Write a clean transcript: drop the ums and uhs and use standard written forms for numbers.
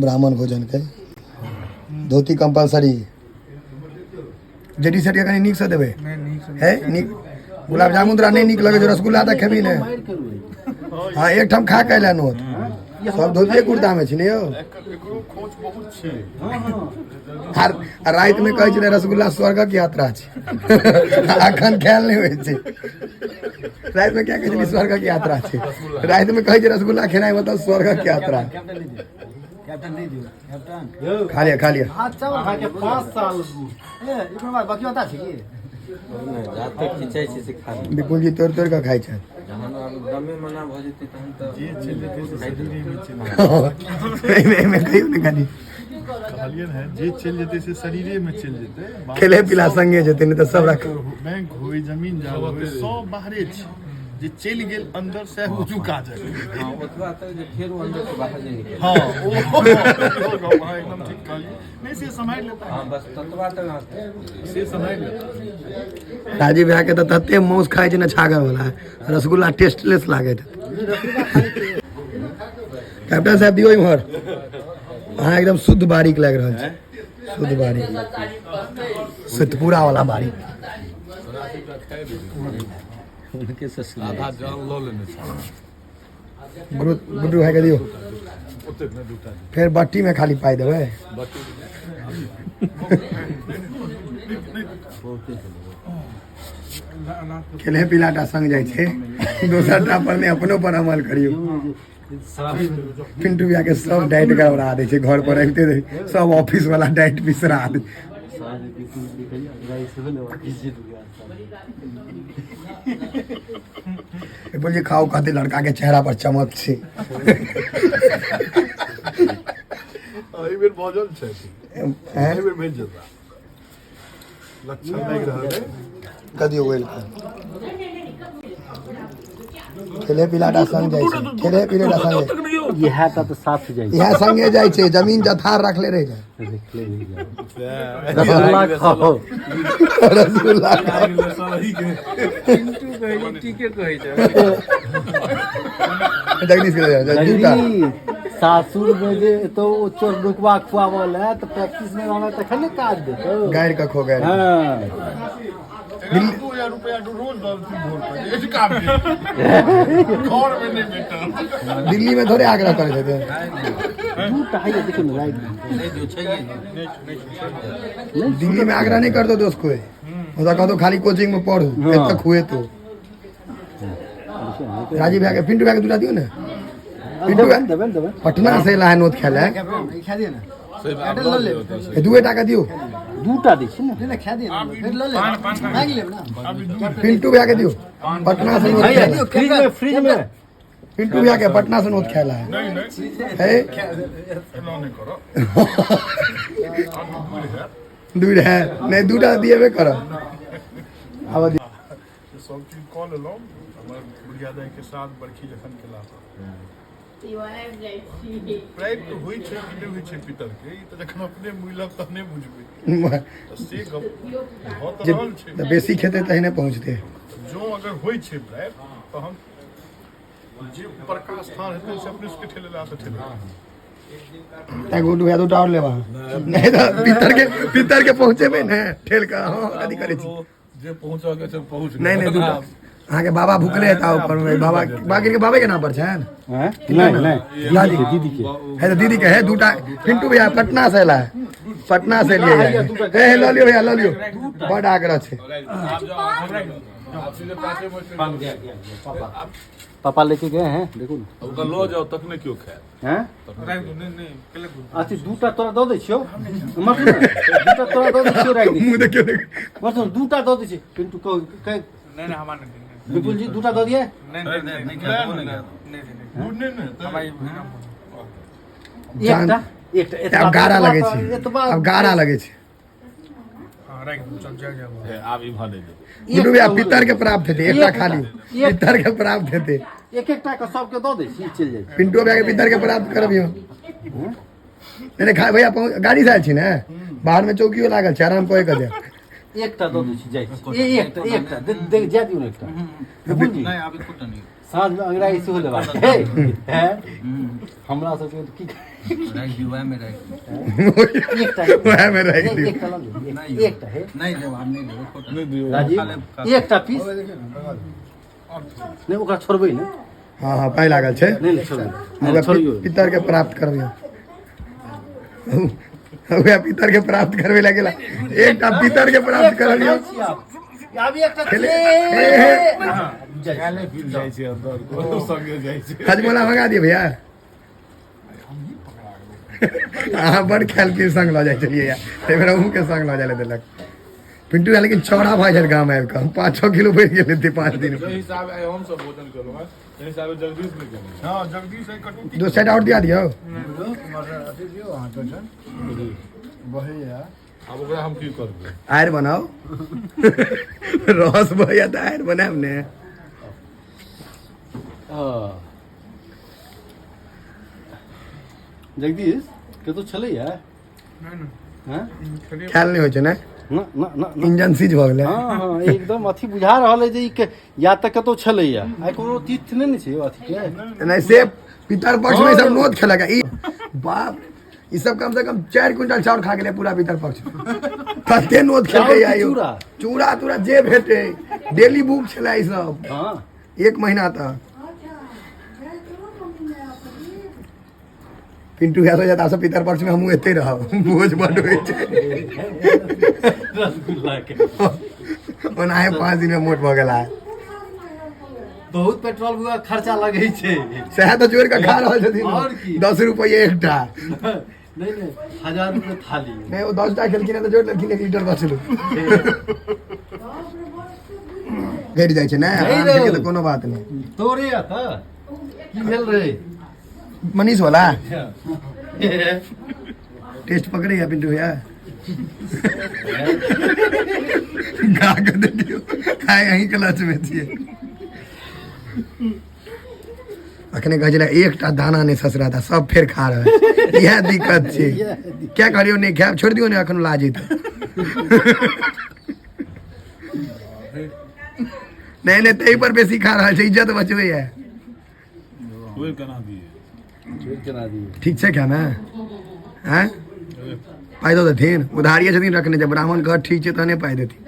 ब्राह्मण भोजन के धोती compulsory. JD सेठ के कनि नीकसँ देबै है, नीक गुलाब जामुन तोरा नहि नीक लगै छौ, रसगुल्ला तऽ खेबही ने? हँ, एकठाम खा कऽ अयला नोत। सब धोतिए कुर्तामे छी ने यौ। आर रातिमे कहै छलै रसगुल्ला स्वर्गक यात्रा छै, अखन खायल नहि होइ छै। रातिमे क्या कहै छलै? स्वर्गक यात्रा छै। रातिमे कहै छै रसगुल्ला खेनाइ मतलब स्वर्गक यात्रा। खा लिअ, खा लिअ। अहाँके 5 साल ए एकर बाद बाकी बता छै की? जाते खिंचै छी से खा लिअ। विपुल जी तोड़ि तोड़ि कऽ खाइ छथि। जहन आब दमे मना भऽ जेतै तहन तऽ जे चलि जेतै से शरीरेमे चलि एहिमे एहिमे कहियौ ने कनि। कहलियै ने, जे चलि जेतै से शरीरेमे चलि जेतै। खेले पिला संगे जेतै, नहि तऽ सब रख बैंक होय, जमीन जाल होय, सब बाहरे छै। जे चलि गेल अंदर सएह बुझू काज। हँ, ओतबा तक जे फेर ओ अंदर से बाहर जे निकल हँ, ओ गप अहाँ एकदम ठीक कहलियै। नहि, से सम्हारि लेता। हँ, बस ततबा तक अहाँ से सम्हारि लेता। राजीव भैया के तऽ तते माउस खाइ छै ने छागर वाला, रसगुल्ला टेस्टलेस लागैत हेतै। कैप्टन साहब, दियौ इम्हर। अहाँ एकदम शुद्ध बारीक लागि रहल छै, शुद्ध बारीक, सतपुरा वाला बारीक। हुनके से सुनै। आधा जान लऽ लेने छै। गुरु गुड्डू भाई के दियौ। ओतेक नहि, दूटा। फेर बट्टी में खाली पाइ देबै। खेले पिलाटा संग जाइ छै, दोसर टा पर नहि, अपनो पर अमल करियौ। पिंटू भैया के सब डाइट गड़बड़ा दै छै। घर पर अबिते देरी सब ऑफिस वाला डाइट बिसरा दै। बोलिए, खाओ, कहते लड़का के चेहरा पर चमक छै। एहि बेर भजल छै। हैं? एहि बेर भेज जेता, लक्षण लागि रहल है। कदियो वेल खेले पिलाटा संग जाइ छै, खेले पिलेटा संग। इएह टा तऽ साथ जाइ छै। इएह संगे जाइ छै, जमीन जथार रखले रहि जाइ। देखले नहि जाइ। रसगुल्ला खाओ। रसगुल्ला खाओ। ठीके कहै छै। जगदीश के दे, दूटा। जगदीश, सासुर में जे एतौ ओ चोर नुकवा खुआबऽ लए तऽ प्रैक्टिस नहि रहलै तखन ने काज देतौ। गाड़ि कऽ खो, गाड़ि। हँ। 2000 रुपया रोज दऽ देथिन भोर पर, एहि काम के घर में नहि भेटल। दिल्ली में थोड़े आग्रह करै हेतै। दूटा हैया, देखियौ ने, राखि दियौ। नहि दियौ, छैहे। दिल्ली में आग्रह नहीं करतो दोस्त कोई, ओतऽ कहतो खाली कोचिंग में पढ़ू। हाँ। एतऽ खुएतो। राजीव भैया के, पिंटू भैया के दूटा दियौ ने, पिंटू भैया। देबै, देबै, देबै। पटना से एला है नोत खाय लए। ए, दुए टाका दियौ। दूटा दै छी ने। पिंटू भैया के दियौ, पटना से नोत खाय लए। फ्रिज में, फ्रिज में। पिंटू भैया के पटना से नोत खाय लए नहीं नहीं। है। एना नहि करब। दूर है नहीं, दूटा दिएबे करब, आब दियौ। सब चीज कऽ लेलहुँ। हमर बुढ़िया दाइके साथ बरखी जखन केला तऽ प्राप्त होइ छै कि नहि होइ छै पितरके, ई तऽ जखन अपने मुइलब तहने बुझबै। तऽ से गप भऽ तऽ जे रहल छै। तऽ बेसी खेतै तहने पहुँचतै। जँ अगर होइ छै प्राप्त तहन जे उपरका स्थान हेतै से अपने सबके ठेलेला से ठेले। तैं गुड्डू भैया, दूटा आओर लेबा, नहीं तऽ पितर के पहुँचेबै ने ठेल कऽ। हँ, कथी करै छी? जे पहुँचऽ के छै पहुँच। नहि नहि, दूटा। अहाँके बाबा भुखले हेता ऊपर मे। बाबा बाकी के बाबे के नाम पर छनि? हैं? नहीं नहीं, दीदी के, दीदी के। है तऽ दीदी के है दूटा। पिंटू भैया पटना से एला है, पटना से लिए है। हे हे, लऽ लियौ भैया, लऽ लियौ, बड आग्रह छै। पापा लेके गए हैं, देखो ना। ओकरा लऽ जाउ तखने केओ खायत। हैं? अच्छा, दूटा तोरा दऽ दै छियौ, मत ने, दूटा तोरा दऽ दै छियौ, राखि दै। मुँह देखियौ, देखियौ। मत, दूटा दऽ दै छी। पिंटू कह कह। नहीं नहीं, हमारा नहीं। विपुल जी, दूटा दऽ दिए। नहीं नहीं नहीं नहीं नहीं नहीं। नहि नहि। हमारी एकटा, एकटा एतबा। आब गारा लगै छै। एतबा। आब गारा लगै छै। हाँ, राख दू, चल जा जा। आब ई भऽ नहि। गुड्डू भैया, पितर के प्राप्त हेतै एकटा खाली, पितर के प्राप्त हेतै। एक एकटा के सबके दऽ दै छी, चलि जाइ छी। पिंटू भैया के पितर के प्राप्त करबियौ। नहीं नहीं, खा भैया। पहुँच गाड़ी से आयल छी ने, बाहर में चौकियो लागल छै, आराम कऽ के जायब। एकटा दऽ दै छी, जाइ छी। एकटा, एकटा दे दे, जाय दियौ ने एकटा। विपुल जी, नहि, आब एको टा नहि। साँझमे अंगराइ सेहो लेबाक है। हैं? हमरा सबके की राखि दियौ, वएह मे राखि एकटा वएह मे राखि दियौ। एकटा लऽ लिअ, एकटा हे। नहि देब, आब नहि देब। नहि दियौ। राजीव, एकटा पीस नहि, ओकरा छोड़बै ने। हँ हँ, पाइ लागल छै। नहि नहि, छोड़बै नहि, ओकरा छोड़ियौ। पितर के प्राप्त करबै, उएह पितर के प्राप्त करबै लए गेला। एकटा पितर के प्राप्त करलियौ। आब एकटा खेले- जाइ। जाइ छै अंदर, कोनो संगे जाइ छै। हजमोला मंगा दिअ भैया। अहाँ बड़ ख्याल के संग लऽ जाइ छलियै यार, ताहि बेर अहूँके संग लऽ जाइ लए देलक पिंटू यार, लेकिन चौड़ा भऽ जाइ गाम आबि कऽ 5-6 किलो बढ़ि गेल हेतै 5 दिन जाहि हिसाबे आइ हमसब भोजन केलहुँ हेँ, ताहि हिसाबे जगदीश नहि केने। हँ, जगदीश एहि कटौती। दो साइड आउट दिया दियौ। आब ओकरा हम की करबै? आयर बनाउ, रस भैया तऽ आयर बनायब ने। हँ। जगदीश, कतौ छलैया? नहि नहि। हँ। ख्याल नहि होइ छै ने। न न न न। इंजन सीज भऽ गेलै। हँ हँ, एकदम अथी बुझा रहल है जे ई या तऽ कतौ छलैया। आइ कोनो तीर्थ नहि ने छै यौ अथी के। नहि, से पितर पक्ष में सब नोत खेलक। ई बाप, ई सब कम से कम 4 क्विंटल चाउर खा गेलै पूरा पितर पक्ष में। तते नोत खेलकै। चाउर की आइयो चूड़ा? चूड़ा तूड़ा जे भेटे, डेली बुक छलै ई सब। 1 महीना तक। पिंटू भैया सोचत आब सब पितर पक्ष में हमहूँ एते रहब, भोज बड होइ छै। रसगुल्ला के ओनाहे 5 दिन में मोट भऽ गेला। बहुत पेट्रोल बुआ खर्चा लगै छै। सएह तऽ जोड़ि कऽ खा रहल छथिन। आओर की? 10 रुपैए एकटा। नहि नहि, 1000 रुपए थाली। नहि, ओ 10 टा खेलखिन तऽ जोड़ि लेलखिन, 1 लीटर बचलो। घटि जाइ छै ने। नहि आम रौ। खेलकै तऽ कोनो बात नहि। तोरे तऽ की भेल रे? मनीष वाला टेस्ट पकड़े पिंटू भैया, गा के देखियौ। आइ अहीं क्लच में छियै। अखने कहै छलै एकटा दाना नहि ससरा था, सब फेर खा रहल छै। इएह दिक्कत छै। क्या कहलियौ, नहि खायब, छोड़ि दियौ ने। एखन लाज जेतै। नहि नहि, ताहि पर बेसी खा रहल छै, इज्जत बचबैया। कोई केना दिए? छोड़ि केना दियै? ठीक छै खाना। आँय, पाइ दऽ देथिन? उधारिये छथिन रखने, जब ब्राह्मण घर ठीक छै तहने पाइ देथिन।